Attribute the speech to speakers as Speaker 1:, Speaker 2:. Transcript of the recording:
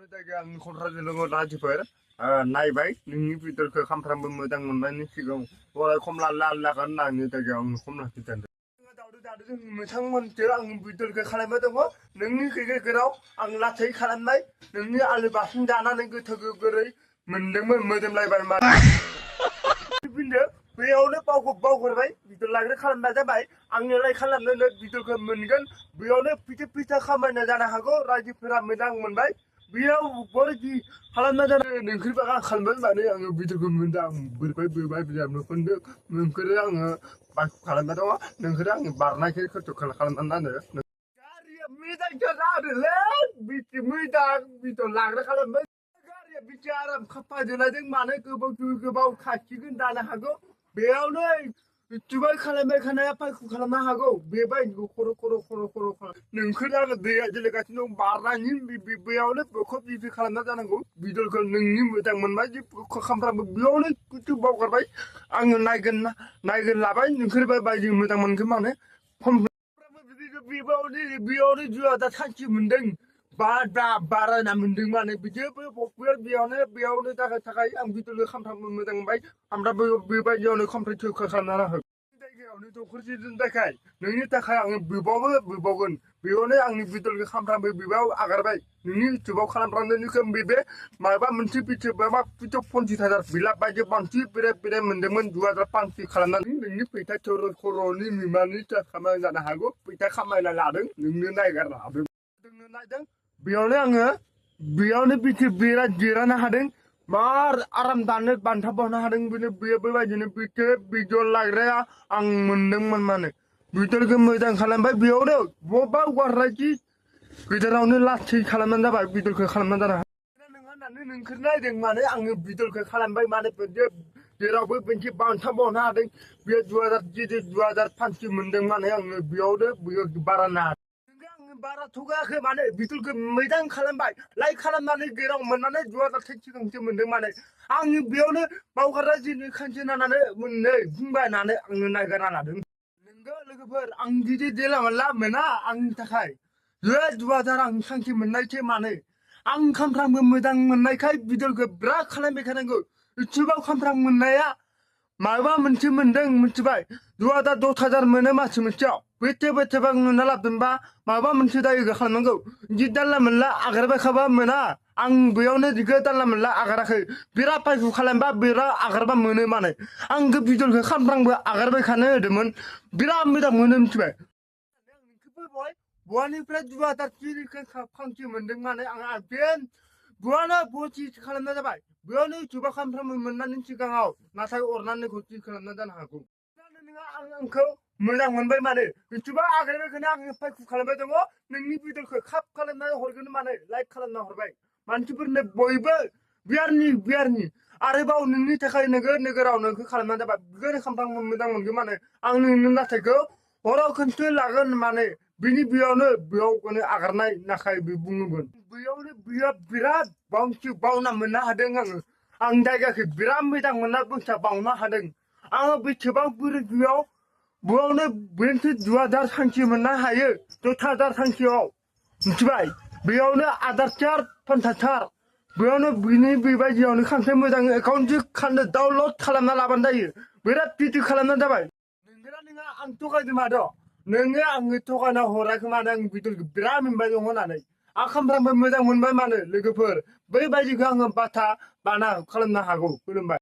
Speaker 1: जायगायाव आंनि क'क्राझाराव राजिफोर नायबाय नोंनि भिडिअ'खौ सानफ्रामबो मोजां मोननायनि सिगां अराय खम लागोन आंनि जायगायाव आंनि खम लाखिदों दावदै दावदै जों नोंथांमोनजों आंनि भिडिअ'खौ खालामबाय दङ नोंनि गेजेराव आं लासै खालामनाय नोंनि आलु बाथोन जानानै गोथौ गोरै मोनदोंमोन मोदोमलायबाय मा बेयावनो बावगरबाय भिडिअ लाग्रा खालामना जाबाय आंनो लाइक खालामनो भिडिअ'खौ मोनगोन बेयावनो फैसा खामायना जानो हागौ रायजोफोरा मोजां मोनबाय बेयाव बरदि खालामना जानो नोंखोर बागा खालामबाय माने आङो भिडिअ'खौ मोनदों आं बोरबाय बिजाबनो खोन्दो नोंखोरो आङो खालामना दङ नोंखोरो आङो बारनायखौ खस्थ' खालामनानै गारिया मोजां जादोंलै मोजां भिडिअ लाग्रा खालामबाय गारिया बिदि आराम खाफाजोबनायजों मानो गोबाव खाखिगोन जानो हागौ बेयावनो इउटुबार खालामबाय खानाया फायखौ खालामनो हागौ बेबायदिखौ खर' नोंखोर आङो दैया गेलेगासिनो दं बारनायनि बेयावनो बेखौ बिदि खालामना जानांगौ भिडिअ'खौ नोंनि मोजां मोनबाय जे सानफ्रामबो बेयावनो कुटु बावगारबाय आङो नायगोन लाबाय नोंखोर बायदि मोजां मोनगोन माने बेयावनो जुवा दा सान्थि मोनदों बारायना मोनदों माने बेयावनो थाखाय आं भिडिअ'खौ सानफ्रामबो मोजां मोनबाय सानफ्रामबो बेबायदियावनो कमप्लिट खालामना हो जायगायावनो दखरसेजों थाखाय नोंनि थाखाय आङो बोबावगोन बेयावनो आंनि भिडिअ'खौ सानफ्रामबो बिबाव आगारबाय नोंनि इउटुबाव खालामफ्रामनायनिखौ बे माबा मोनसे भिडिअ 50,000 बिलाब बायदि बांसिन बेराय मोनदोंमोन 2005 खालामनानै नोंनि फैसा खर'नि मिमानि खामाय जानो हागौ फैसा खामायना लादों नोंनो नायगारना हादों नायदों बेयावनो बिराद जिरायनो हादों मार आराम दानो बान्था बावनो हादों बेबायदिनो भिडिअ लाग्राया आं मोनदोंमोन माने भिडिअ'खौ मोजां खालामबाय बेयावनो बबेबा गारनायखि गेजेरावनो लासै खालामनानै जाबाय भिडिअ'खौ खालामनानै जानो होननानै नोंखोर नायदों माने आङो भिडिअ'खौ खालामबाय माने जेरावबो मोनसे बान्था बावनो हादों बे 2005 मोनदों माने आङो बेयावनो बारा ना बारा थगायाखै माने भिडिअ'खौ मोजां खालामबाय लाइक खालामनानै गेराव मोननानै 2005 मोनदों माने आङो बेयावनो बावगारना दिनै खानसे नायनानै मोननै बुंबाय होननानै आंनो नायगारना लादों नोंगौ लोगोफोर आं बिदि देला मोनला मोना आंनि थाखाय 2000 आं सान्थि मोननायसो माने आं सानफ्रामबो मोजां मोननायखाय भिडिअ'खौ बिराद खालामबाय थानांगौ इउटुबाव सानफ्रामबो मोननाया माबा मोनसे मोनदों मिथिबाय 10,000 मोनो मास मोनसेयाव बेथेबा नुना लाबोदोंबा माबा मोनसे दायो खालामनांगौ जि दानला मोनला आगारबाय खाबा मोना आं बेयावनो जिखौ दानला मोनला आगाराखै बिराद फायखौ खालामबा बिराद आगारबा मोनो माने आं भिडिअ'खौ सानफ्रामबो आगारबाय खानो होदोंमोन बिराद मोजां मोनो मिथिबाय बहानिफ्राय 2005 मोनदों माने आंहा बहानो बथि खालामना जाबाय बेयावनो इउटुबाव सानफ्रामबो मोननायनि सिगाङाव नाथाय अरनानै गथि खालामना जानो हागौ आंखौ मोजां मोनबाय माने इउटुबाव आगारबायखौनो आङो फायखौ खालामबाय दङ नोंनि भिडिअ'खौ खाप खालामनानै हरगोन माने लाइक खालामना हरबाय मानसिफोरनो बयबो बियारनि आरोबाव नोंनि थाखाय नोगोराव नोंखौ खालामना जाबाय बेखौनो सानफ्रामबो मोजां मोनगोन माने आं नोंनि नाथायखौ हराव खनसे लागोन माने बेयावनो आगारनाय नाखाय बुङोमोन बेयावनो बिराद बावना मोननो हादों आं जायगाखौ बिराद मोजां मोनना बैसा बावनो हादों आङो बेसेबां बेयावनो 20,000 सान्थि मोननो हायो 10,000 सान्थियाव मिथिबाय बेयावनो आदार 50,000 बेयावनो बेबायदियावनो खानसे मोजां एकाउन्ट खालामनो डाउनलड खालामना लाबानो जायो बिराद भिडिअ खालामनानै जाबाय नोंहा आं थगायदों माद' नोङो आङो थगायना हराखै माने आं भिडिअ'खौ बिराद मोनबाय दङ होननानै आं सानफ्रामबो मोजां मोनबाय मानो लोगोफोर बैबायदिखौ आङो बाना खालामनो हागौ खुलुमबाय